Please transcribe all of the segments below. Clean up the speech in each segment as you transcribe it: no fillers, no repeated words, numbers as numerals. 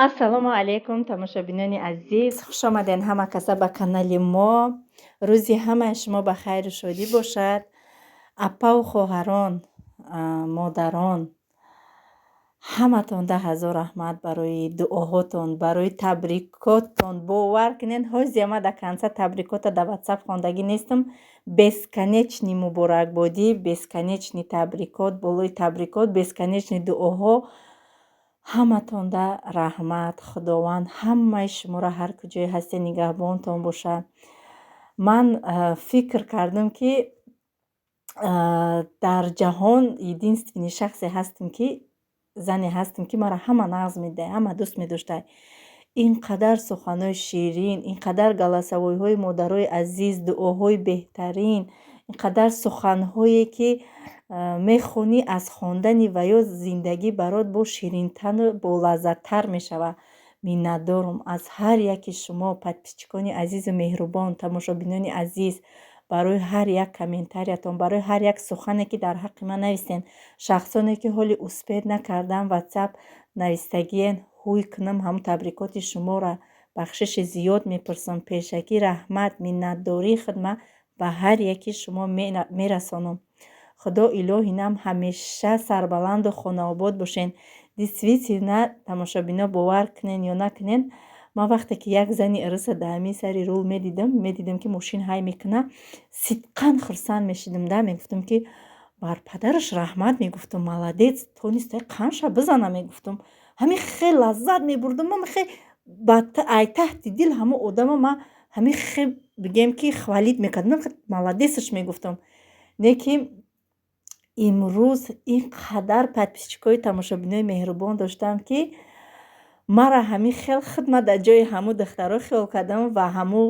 Ассалому алайкум, тамошобинони азиз, хушомаден ҳама каса ба канали мо. Рӯзи ҳамаи шумо ба хайру шодӣ бошад. Апаву хоҳарон, модарон, ҳаматон 10,000 раҳмат барои дуоҳотон, барои табрикотон. Бовар кунед, ҳозир ма до конца табрикота дар ватсап хондагӣ нестам. Бесконечный муборакбодӣ, бесконечный табрикот, болои табрикот, бесконечный дуоҳо. Ҳаматонда раҳмат. Худованд ҳамаи шуморо ҳар куҷое ҳастед нигаҳбонтон бошад. Ман фикр кардам, ки дар ҷаҳон единственный шахсе ҳастам, ки зане ҳастам, ки маро ҳама нағз медиҳад, ҳама дӯст медоштад. Ин қадар суханҳои ширин, ин қадар голосовой ҳои модарои азиз, дуоҳои беҳтарин, ин қадар суханҳое, ки мехонӣ, аз хондани ва ё зиндагӣ барот бо ширинтару болаззаттар мешавад. Миннатдорум аз ҳар яки шумо, подписчик они азизу меҳрубон, тамошобинони азиз, барои ҳар як комментарий ятон, барои ҳар як сухане, ки дар ҳаққи ман навистен. Шахсоне, ки ҳоли успеть накардам, ватсап навистагиен, ҳуй кунам ҳамун табрикоти шуморо, бахшиши зиёд мепурсам. Пешакӣ раҳмат, миннатдории худма ба ҳар яки шумо мерасонам. Худо илоҳи нам ҳамеша сарбаланду хонаобод бошен. Действительно, тамошобино, бовар кунен ё накунен, ман вақте ки як зани ириса дар ҳамин сари рул медидам, ки мошин ҳай мекунад, сидқан хурсанд мешидам да, мегуфтам, ки бар падараш раҳмат, мегуфтам, молодец, тонистай қанша бизана, мегуфтам. Ҳамин хел лаззат мебурдам. Ман хе ай таҳти дил ҳамон одама ман ҳамин хе бигем, ки хвалить мекардам, молодец аш мегуфтам. Не ки имрӯз ин қадар подписчик ҳои тамошобинои меҳрубон доштам, ки мара ҳамин хел хидмат дар ҷои ҳамун духтаро хиёл кардам ва ҳамун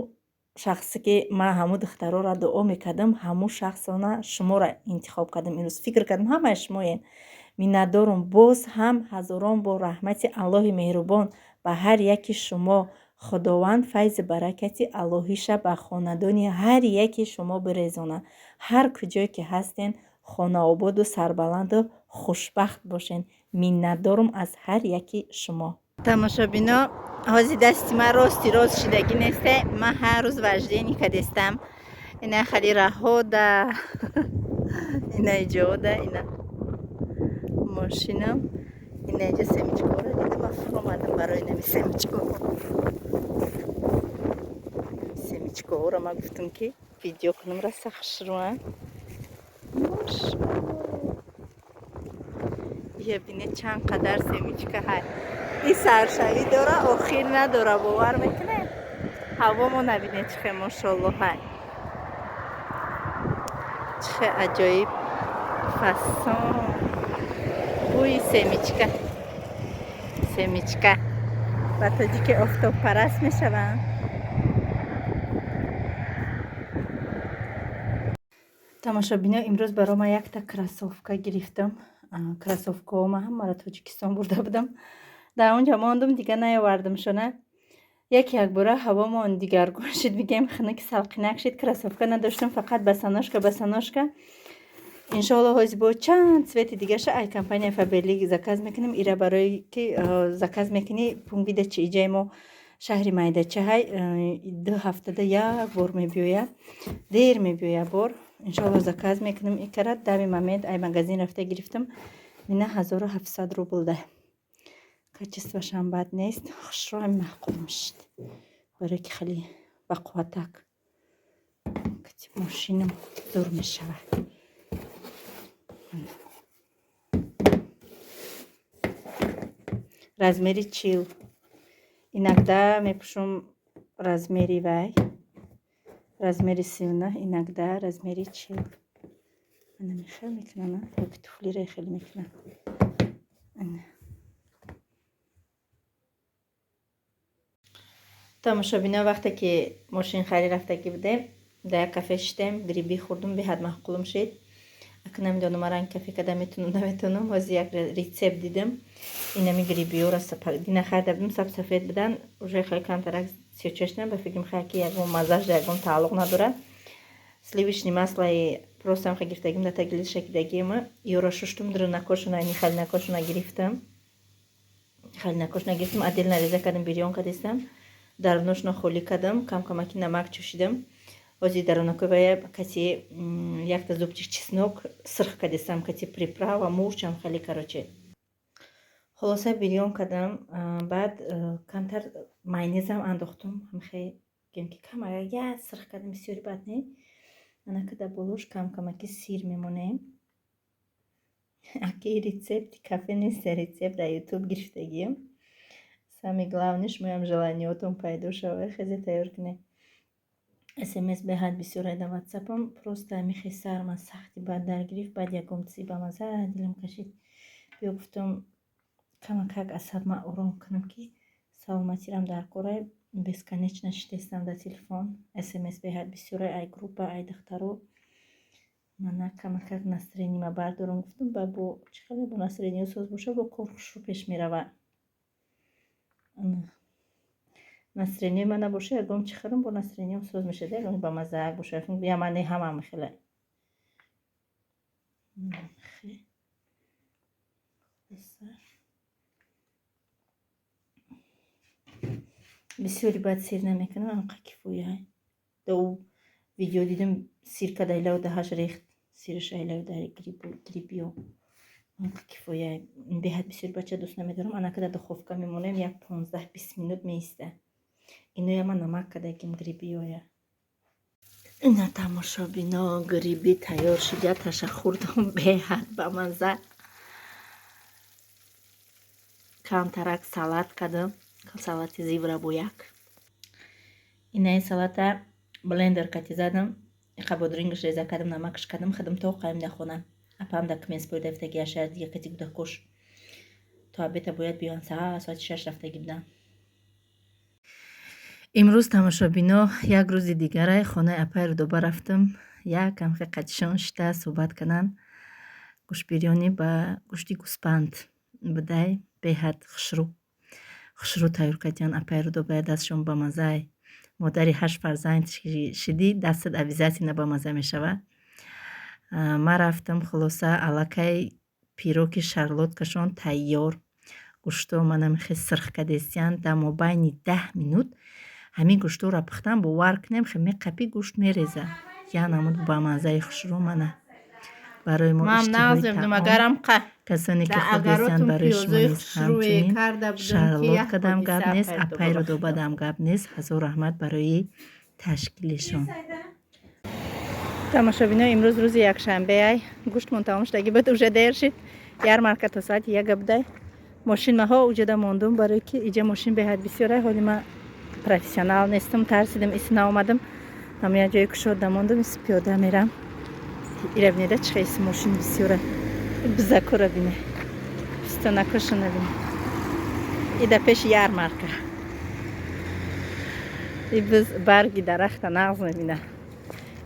шахсе, ки ман ҳамун духтароро дуо мекардам, ҳамун шахсона шуморо интихоб кардам. Имрӯз фикр кардам, ҳамаи шумоен. Миннатдорум боз ҳам, ҳазорон бор раҳмати Аллоҳи меҳрубон ба ҳар яки шумо. Худованд файзи баракати аллоҳиша ба хонадони ҳар яки шумо бирезонад. Ҳар куҷое ки ҳастен, хонаободу сарбаланду хушбахт бошен. Миннатдорум аз ҳар яки шумо. Тамошобино, ҳозир дасти ман рости рост шидагӣ несте. Ман ҳар рӯз вождение кадестам. Ина хали раҳода, ина иҷода, ина мошинам, ина иҷа семечка ҳоро дидам, ман фуромадам барои нами семечка ҳо. Семечка ҳоро ман гуфтам, ки видео кунам, раса хушрӯа. Я бине, чанд қадар семечка ҳай. И саршавӣ дора, охир надора, бовар мекунед? Ҳавомо набине, чӣ хе, мошолло, ҳай, чӣ хе аҷоиб фасон. Бӯи семечка, семечка ба тоҷики офтобпараст мешаванд. Тамошобино, имрӯз барои ман якта кроссовка гирифтам. Кроссовка ҳо ман ҳамаро Тоҷикистон бурда будам, дар он ҷо мондум, дига наёвардамшона. Яке якбора ҳавомон дигаргун шуд, бигем, хунуки салқинак шуд, кроссовка надоштам, фақат босоножка, босоножка. Иншоалло, ҳозир бо чанд цвет и дигаша ай компания Фаберлик заказ мекунем. Ира барое ки заказ мекунӣ, пункт выдачи иҷаи мо шаҳри Майдачаҳай, 2 ҳафтада як бор мебиёяд, дер мебиёяд бор. Иншоалло, заказ мекунем. Икара дами момент ай магазин рафта гирифтам. Ина 1700 рубл да, качество шам бад нест, хушрӯ, ҳами маъқул мешид, барое ки хеле бақувватак кати мошинам зур мешавад. Размер и 40, иногда мепӯшум размер и вай, размер и 39, иногда размер и 40. Ана мехел мекунам, ёки туфлира хеле мекунам. Тамошобино, вақте ки мошинхарӣ рафтагӣ будем, дар як кафе шиштем, грибы хӯрдум, беҳад маъқулум шид. Ака намедонам, ранг кафе када метунам, наметунам. Ҳозир як рецепт дидам. Инами грибы ёро дина харида будем, сабсафед будан, уже хеле камтарак сиёчашна, ба фикрам, хай ки ягон маззаш да ягон тааллуқ надорад. Сливочный масло и просто ам гирифтагим, дар таги шакидагима ёро шуштум, дурунакошона, нихалинакошона гирифтам. Халинакош нагирифтам, отдельно реза кардам, бирён кардистам. Даруношно холӣ кардам, кам-камаки намак чӯшидам. Ҳозир дарунакои вая кати якта зубчик чеснок сирх кардистам, кати приправа, мурчам хеле, короче. Хулоса, бирён кардам, баъд камтар майонезам андохтум, ҳамхе гем ки кам я сирх кардам, бисёри бад не. Анака дар болош кам-камаки сир мемонем. Аки рецепти кафе нест, рецепт дар ютуб гирифтагием. Самое главное, шумоям желаниётон пайдо шава, хезе тайёр кунед. СМС беҳад бисёр дар ватсапам, просто ҳамихе сарма сахти бад даргирифт, баъд ягон чизи бамаза дилам кашид. Биё, гуфтам, камакак асабма ором кунам, ки саломатирам дар корай. Бесконечно шитестам дар телефон, СМС беҳад бисёрай, ай группа, ай духтаро. Мана камакак настроениема бардорам, гуфтам, ба бо чӣ хеле бо настроениё соз боша, бо кор хушрӯ пеш мерава. Настроениёи ман набоша, ягон чӣ хӯрам, бо настроениём соз мешавад, ягон бамазаак боша. Я ман не, ҳамаам хеле. Бисёри баъд сир намекунам, анқа кифоя. Да ӯ видео дидам, сир када илаву даҳаш рехт, сираш айлаву даҳи грибиё. Анқа кифоя. Беҳад бисёри бача дӯст намедорам. Анака дар духовка мемонем, як 15-20 минут меиста. Иноя ман намак кардагим грибиёя. Ина, тамошобино, гриби тайёр шуд, якташа хӯрдам, беҳад бамаза. Камтарак салат кардам, салати зибра бо як. Инаи салата блендер кати задам, иқа бодрингаш реза кардам, намакш кардам, хадам то қаим дар хона. Апам дар кменспой рафтаги, ашар дига кати гудакош. То обеда бояд биён, соати 6 рафтагӣ будам. Имрӯз, тамошобино, як рӯзи дигарай хонаи апаи Рудоба рафтам. Як камхе қатишон шита суҳбат карданд. Гӯштбирёнӣ ба гӯшти гӯспанд будай, беҳад хушрӯ. Хушрӯ тайёр кардиян апаи Рудоба, дастшон бамазай. Модари ҳашт фарзанд шидӣ, дастат обязательно бамаза мешавад. Ман рафтам, хулоса, аллакай пироги шарлоткашон тайёр. Гӯшто манам хе сирх кардестиян, дар мобайни 10 минут ҳамин гӯштҳоро пухтам, бовар кунем, хе меқапӣ, гӯшт мереза. Я намуд бамазаи хушрӯ мана. Барои мо иштиҳои таом, касоне ки хӯрдестиянд, барои шумо низ ҳамчунин. Шарлоткадам гап нест, апаи Рудобадам гап нест. Ҳазор раҳмат барои ташкилишон. Тамошобино, имрӯз рӯзи якшанбеай. Гӯштмон тамом шудаги буд, уже дер шид. Ярмарка то соати яга будай. Мошинмаҳо уҷода мондум, барое ки иҷа мошин беҳад бисёрай. Ҳоли ман профессионал нестам, тарсидам, ис наомадам. Ҳам як ҷои кушода мондум, ис пиёда мерам. Ира бинеда, чӣ хел мошин бисёра. Бизакора бине. Пистонакошона бине. Ида пеши ярмарка. И биз барги дарахта нағз мебина.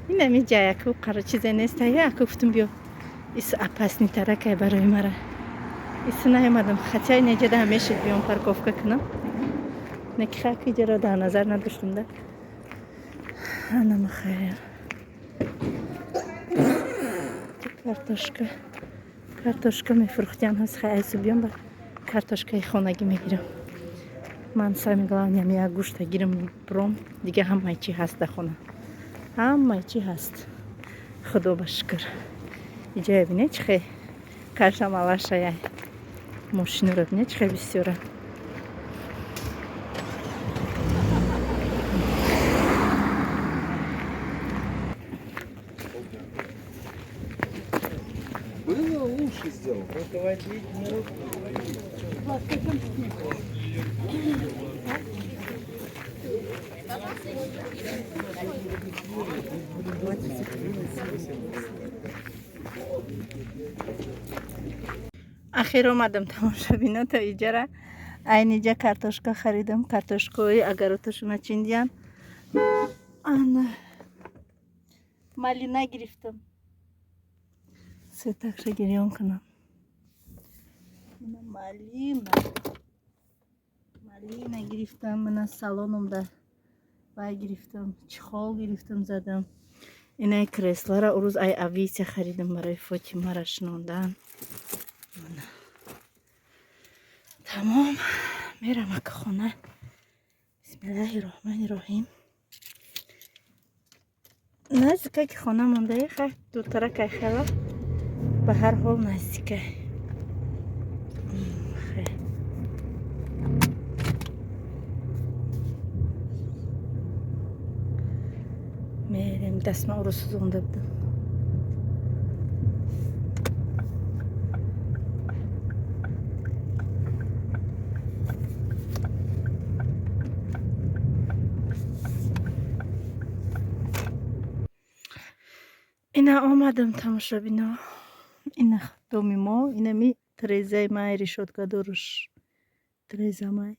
Инами ҷаяку қара чизе нест, яку гуфтум, биё ис опасный таракай барои мара. Ис наомадам, хотя инеҷада ҳам мешуд биём парковка кунам. Неки хак иҷаро дар назар надоштум да. Анама хайр. Картошка. Картошка мефурӯхтиям ҳаст, хай айсу биём ба картошкаи хонагӣ мегирам. Ман самое главное як гӯшта гирам бром, дига ҳамаи чӣ ҳаст дар хона. Ҳамаи чӣ ҳаст. Худо ба шукр. Иҷоя бине, чӣ хел каша малашая. Мошинро бине, чӣ хел бисёра. Было лучше сделал. Руководить, не руководить. Ахир омадам, тамошобино, то иҷара. Айни ҷа картошка харидам, картошкаҳои агароташона чиндиян. Ана малина гирифтам. Сетакша гирён кунам. Мана малина. Малина гирифтам, мана салономда вай гирифтам, чехол гирифтам, задам. Инаи креслара урӯз ай Авито харидам барои Фотимара шинондан. Мана. Тамом, мерам ака хона. Бисмиллаҳи роҳмани роҳим. Наздика ки хона мондаи, хай, дуртаракай хела, ба ҳар ҳол наздикай. Хай. Мерем, дастмаро сӯзонда будам. Ина омадам, тамошобино. Ина доми мо, инами трезаи май, решёткадоруш треза май.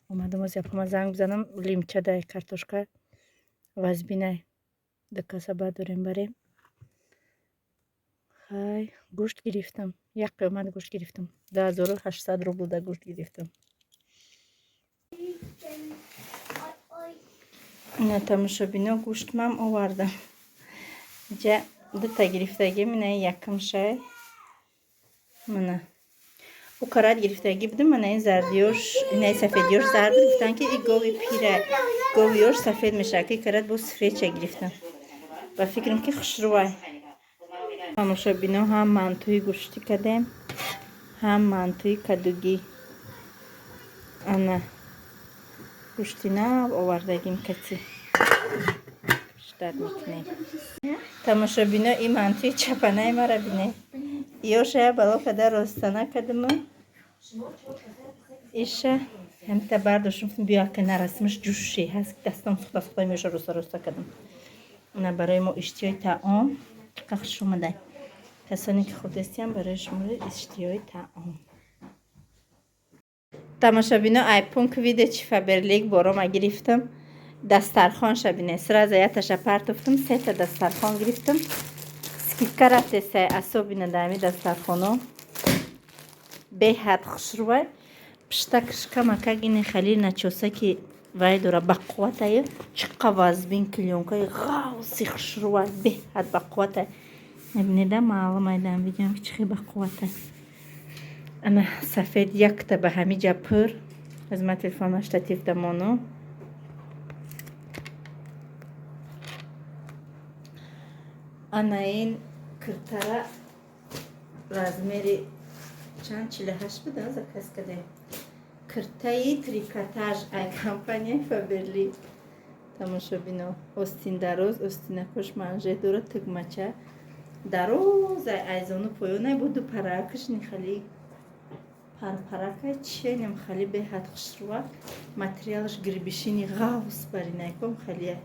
Омадам, оз япама занг бизанам, лимчадай картошка вазбинай. Ду каса бардорем, барем. Хай, гӯшт гирифтам. Як қиёмат гӯшт гирифтам. 2800 рубл да гӯшт гирифтам. Ина, тамошобино, гӯштмам овардам. Инҷа дута гирифтагим, ина якумшай. Мана. У карат гирифтагӣ будам, мана ин зардиёш, инаи сафедиёш зард буд, гуфтанд ки и гови пира, говиёш сафед мешавад, ки карат бо сафедча гирифтам. Ба фикрам ки хушрӯвай. Тамошобино, ҳам мантуи гӯштӣ кардем, ҳам мантуи кадугӣ. Ана гӯшти нав овардагим, кати ждать мекунем. Тамошобино, и мантуи чапанаи мара бинед. Ёшая бало када ростана кадима. Иша ҳамита бардоштум, биё ка нарасимаш, ҷӯши ҳаст, дастам сухта сухта меша, роста роста кардам. Ина барои мо иштиҳои таом чӣ хуш омадай. Касоне ки хурдестиям, барои шумо иштиҳои таом. Тамошобино, ай пункт выдачи Фаберлик борома гирифтам. Дастархонша бинед. Сразу яташа партофтам, сета дастархон гирифтам. Скидка рафтесай, особенно дар ҳами дастархоно. Беҳад хушрӯвай. Пиштакш камакак ини хали начоса ки вай дора, бақувватаю, чиқа вазбин, клёнкаи ғавси хушрӯвай, беҳад бақувватай. Мебинеда, маълум айдам видеом ки чӣ хел бақувватай. Ана сафед якта ба ҳами ҷа пур. Аз ма телефонма штатив дамону. Ана ин киртара размери чанд, 48 буда, заказ кардем. Киртаи трикотаж ай компанияи Фаберлик. Тамошобино, остин дароз, остинакош манжет дора, тугмача дароз, ай айзону поёнай, буду паракаш нихали парпаракай ченем хали, беҳад хушрӯва. Материалаш гирбишини ғавс баринайком халия.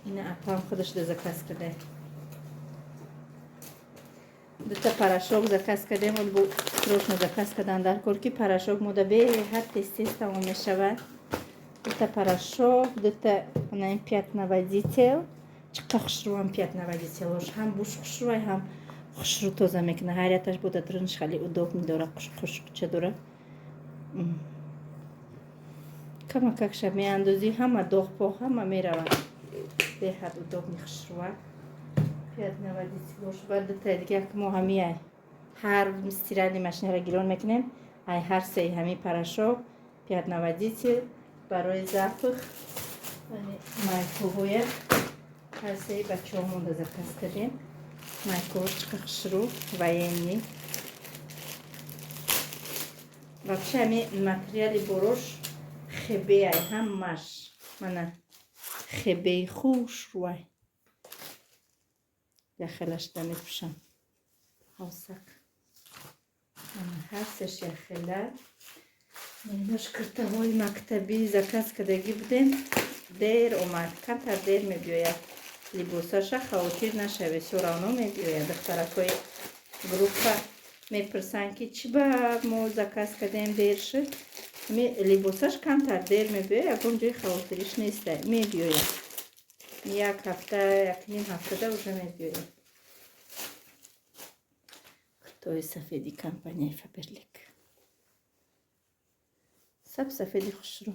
Ина апам худаш да заказ кардай. Дута порошок заказ кардем, бо срочно заказ кардан дар кор, ки порошок мода беҳад тез тез тамом мешавад. Дута порошок, дута ин пятновыводитель. Чиқа хушрӯвам пятновыводителош, ҳам буш хушрӯвай, ҳам хушрӯ тоза мекунад. Ҳар яташ бода дурунш хали удобный дора, қушқуча дора. Камакакша меандозӣ, ҳама доғпоғ ҳама меравад. Беҳад удобный, хушрӯва пятновыводителош. Ва дутаи дига мо ҳамия ҳар стиральный машинаро гирон мекунем, ай ҳар сеи ҳами порошок, пятновыводитель барои запах, майкаҳоя ҳар сеи бачаҳо монда заказ кардем. Майкаҳош чиқа хушрӯ, военный. Вообще ҳами материали борош хебеай ҳамаш, мана хебеи хушрӯай. Яхелашда мепӯшам ҳосак. Ҳар сеш яхела. Инош киртаҳои мактабӣ заказ кардагӣ будем, дер омад, камтар дер мебиёяд. Либосаша хавотир нашавед, всё равно мебиёяд. Духтаракҳои группа мепурсанд, ки чӣ ба мо заказ кардем, дер шуд. Либосаш камтар дер мебиёяд, ягон ҷои хавотириш неста, мебиёяд. Як ҳафта, якним ҳафтада уже мебиёяд. Куртаҳои сафеди компанияи Фаберлик, саб сафеди хушрӯ.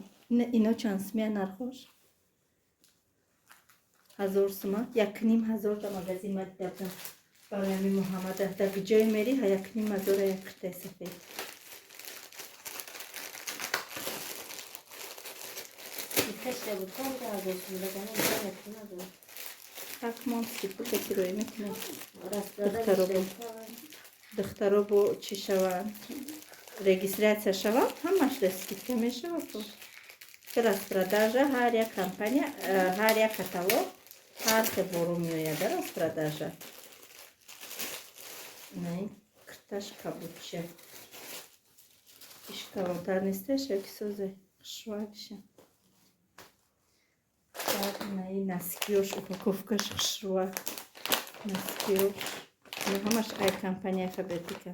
Ино чанд сумия нархош? 1000 сума, 1500 да магазин ма дида будам. Барои ҳами Муҳаммада дар ҷое мери, 1500 як куртаи сафед. Так мон сипута кироя мекунем. Духтаро бо чӣ шаванд, регистрация шаванд, ҳамаш скидка мешавад. Распродажа ҳар як компания, ҳар як каталог ҳар хел бору меояд распродажа. Кирташ кабудча, иш калонтар несташ яки созе хушрӯакша. Наи носкиёш, упаковкаш хушрӯак, носкиёш ҳамаш ай компания Фаберлика.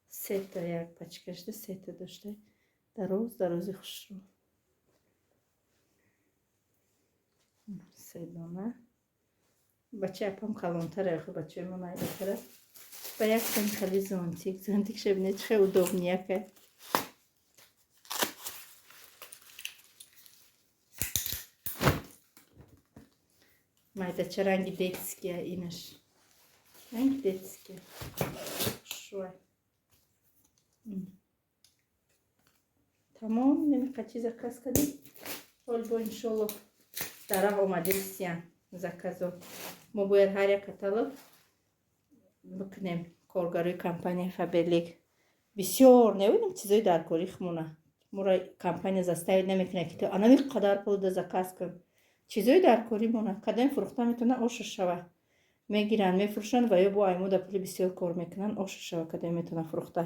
Сета як пачкашда сета дошта, дароз дарози хушрӯ, се дона. Бачаи апам калонтаре, охи бачаи мо майдатара. Ба як сан хали зонтик, зонтик шабине чӣ хел удобнияка. Майдача ранги детския, инаш ранги детския, хушрӯай. Тамом, немиқа чи заказ кардем. Ҳол бо иншолло дар раҳ омадесиян заказо. Мо бояд ҳар як каталог бикунем. Коргарои компания Фаберлик бисёр невидим чизои дар кори хмона. Моро компания заставить намекунад, ки ту анами қадар пул да заказ кун. Чизои дар кори мона кадоми фурӯхта метавона, оша шава, мегиранд, мефурӯшанд ва ё бо аймода пули бисёр кор мекунанд, оша шава, кадоми метавона фурӯхта.